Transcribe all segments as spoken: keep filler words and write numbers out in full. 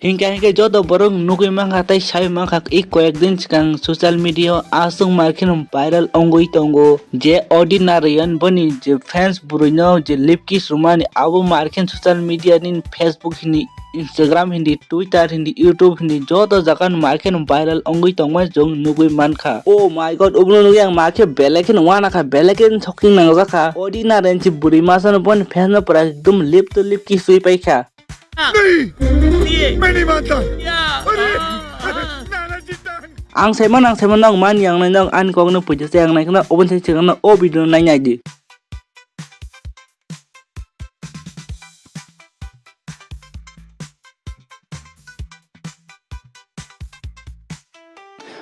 Hinkhe hinkhe joto borok nugwi mankha tei sai mankha, i koyek din swkang social media o aswk mar kheno viral wngwi tongo je Odi Narayan boni je fans bwrwino je lip kiss rwmani abo mar kheno social media ni Facebook hini, Instagram hindi, Twitter hindi, YouTube hindi joto jaga no mar kheno viral wngwi tongma chwng nugwi mankha. Oh my God, obono nugwi ang mar khe belai kheno uanakha, belai kheno shocking nangjakha. Odi Narayan si bwrwi masa no boni fans no pura ekdom lip to lip kiss rwi paikha. नहीं, मैं नहीं मानता। अरे, नाना जी, thanks। Ang saimano, ang saimano, ang mani ang naino, ang ani kokno puisa se ang naikhe na, oboni sai swkang na, o video no nai nai di.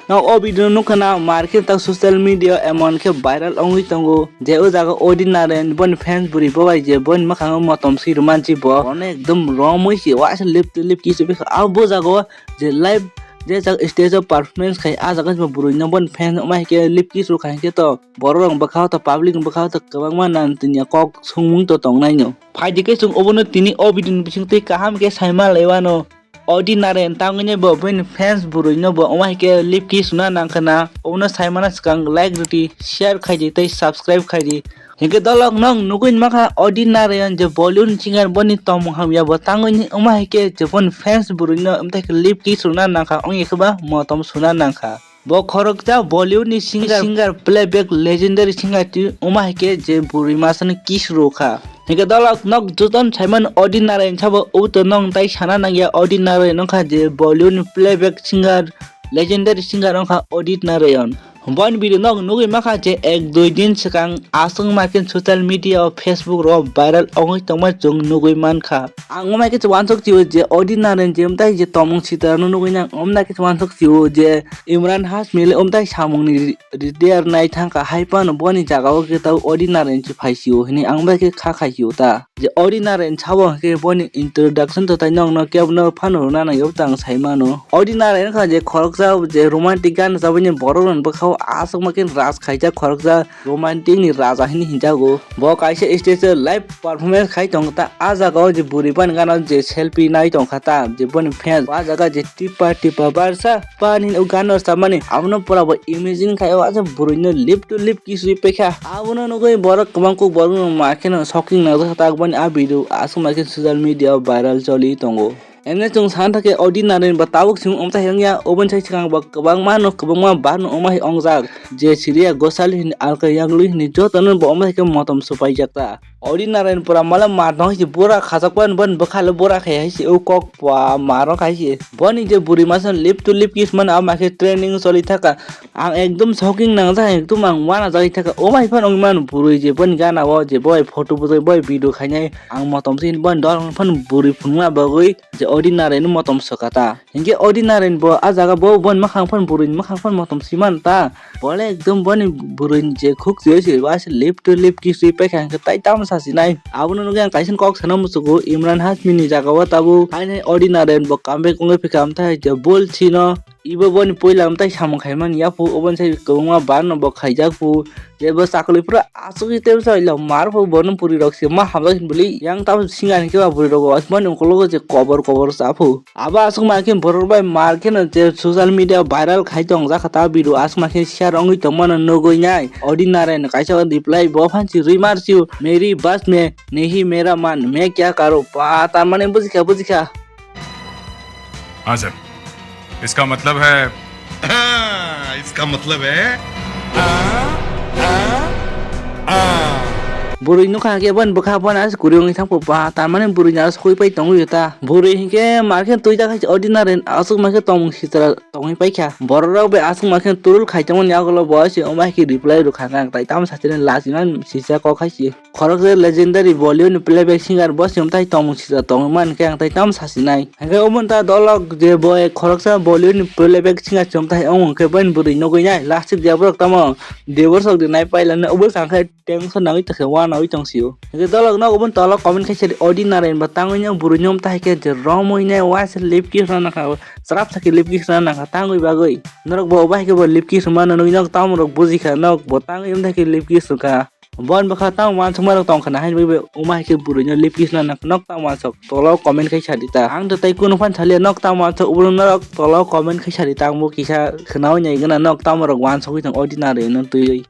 No, o video no nukha na, mar khe tak social media emon khe viral wngwi tongo je o jaga Odi Narayan boni fans bwrwi bo bai je boni mwkhango motom swi rwmansi bo. Bono ekdom romwi se waisa lip to lip kiss rwbaikha. Abo jaga o je live je jaga stage o performance khai, a jaga se bo bwrwino boni fans wngma hai khe lip kiss rwkha hinkhe to borok rok bwkha o to public bwkha o to kwbangma nan tini kok songmung to tongnaino. Phaidi khe chwng obono tini o video ni bisingtwi kaham khe saima laiwano. Odi Narayan tangwini bo bini fans bwrwino bo wngma hai khe lip kiss rwna nangkha na, obono saimana swkang like rwdi, share khaidi tei subscribe khaidi. Hinkhe dolok nok nugwi mankha Odi Narayan je Bollywood singer boni tongmung hamya bo tangwini wngma hai khe je boni fans bwrwino wngtai khe lip kiss rwna nangkha wngya khe ba motom suna nangkha. Bo khoroksa Bollywood ni singer, singer playback legendary singer twi wngma hai khe je bwrwi masa no kiss rwkha. Hinkhe dolok nok jotono saimano Odi Narayan sabo uto nong tai sana nangya Odi Narayan wngkha je Bollywood ni playback singer, legendary singer wngkha Odi Narayan. Boni video nok nugwi mankha je ek dui din swkang aswk ma khe social media o Facebook ro viral wngwi tongma chwng nugwi mankha. Ang wngma khe uansuk sio je Odi Narayan je wngtai je tongmung sitra no nugwi nang wngma khe uansuk sio je Imran Hashmi le wngtai samung ni retire nai thangkha hai phano boni jaga o khe tabo Odi Narayan se phai sio hinwi ang bai khe kha khai sio ta. Je Odi Narayan sabo hwnkhe boni introduction to tai nokno kebo no phano rwna nangya bo tang sai mano. Odi Narayan wngkha je khoroksa je romantic gan rwchabwi ni borok rokni bwkha o aswkma khe raj khaijak khoroksa romantic ni raja hinwi hinjago. Bo kaisa stage o live performance khai tongkha ta, a jaga o je bwrwi bani gana o je selfie nai tongkha ta, je boni fans o a jaga je tipa tipa barsa. Pani o gano samani abono pura bo imagine khai o asa bwrwino lip to lip kiss rwi paikha. Abono nugwi borok kwbang kuk borok no ma kheno shocking nangjak tak boni a video aswk ma khe social media o viral choli tongo. Emne chwng sana thangkhe Odi Narayan bo tabuk simi wngtai wngya oboni sai swkang bo kwbangma no kwbangma bar no wngma hai wngjak je Shreya Ghoshal hini Alka Yaglu hini jotono bo wngma hai khe motom swpaijak ta. Odi Narayan pura mala mar no hai se bura khajak pan ban bwkha le bura khai hai se o kok pa mar no khai se. Boni je bwrwi masa lip to lip kiss man ama khe trending choli thaka. Ang ekdom shocking nangjak, ekdom ang uanajagwi thaka. O bai phano wngwi mano bwrwi je boni gana o je boi photo bwsai boi video khainai. Ang motom se boni dol phano bwrwi phunukna bagwi je Odi Narayan motom swkha ta. Hinkhe Odi Narayan bo a jaga bo boni mwkhang phano bwrwini mwkhang phano motom swi mano ta. Bole ekdom boni bwrwini je khuk swi se ba se lip to lip kiss rwi paikha hinkhe tai tamo sasinai. Abono nugwi ang kaisa kok sana muchugo Imran Hashmi ni jaga o tabuk haino Odi Narayan bo comeback wngwi phikha amthai je bol sino. Ibo boni puila amthai samung khaimani yaphu oboni sai kwbangma bar no bo khaijak phu. Je bo chakli pura asugwi tebsa ila mar phu bono puri rok se ma hamjak hin bwli yang tabuk singa hinkhe ba bwrwi rogo boni ukologo je kobor kobor cha phu. Abo aswk ma khe borok bai mar kheno je social media viral khai tong jakha ta video aswk ma khe share wngwi tongmano nugwi nai. Odi Narayan kaisa reply bo phan si rwi mar sio, "Meri bas mein nahi mera man, main kya karu?" Pa tar mane bujikha, bujikha. हाँ सर, इसका मतलब है। हाँ, इसका मतलब है। Bwrwi nukha khe boni bwkha boni as kwrwi wngwi thangkho ba, tar mane bwrwi ni as hoi pai tongwi ta. Bwrwi hinkhe mar khe twi ta khai Odi Narayan aswk ma khe tongmung sitra tongwi paikha. Borok rok bai aswk ma khe turul khai tongmani yagulo bo se wngma hai khe reply rwkha khe ang tai tamo sachine lachiman sisa kok hai se. Khoroksa legendary Bollywood ni playback singer bo se wngtai tongmung sitra tongwi man khe ang tai tamo sasinai. Hinkhe omo ta dolok je bo khoroksa Bollywood ni playback singer se wngtai ong khe boni bwrwi nugwi nai last tip je borok tamo divorce rok de nai pailano obo sang khe tension nangwi tongkhe uanaui tongsio. Hinkhe dolok nogo boni tolo comment khaisa di Odi Narayan bo tangwi no bwrwi no wngtai khe je romwi nai uaisa lip kiss rwna nangkha, srap sakhe lip kiss rwna nangkha tangwi bagwi. Norok bo ubai khe bo lip kiss rwmano nugwi nok tamo rok bujikha nok bo tangwi wngtai khe lip kiss rwkha. Bon bwkha tamo wansukma rok tong khna haini bagwi bai uma hai khe bwrwi no lip kiss no nok tamo wansuk tola o comment khai sadi ta. Ang to tei kunu phan salia nok tamo wansuk ubro norok tola o comment khai sadi ta, ang bo kisa khnaui nai gana nok tamo rok wansugwi tong ordinary no twiwi.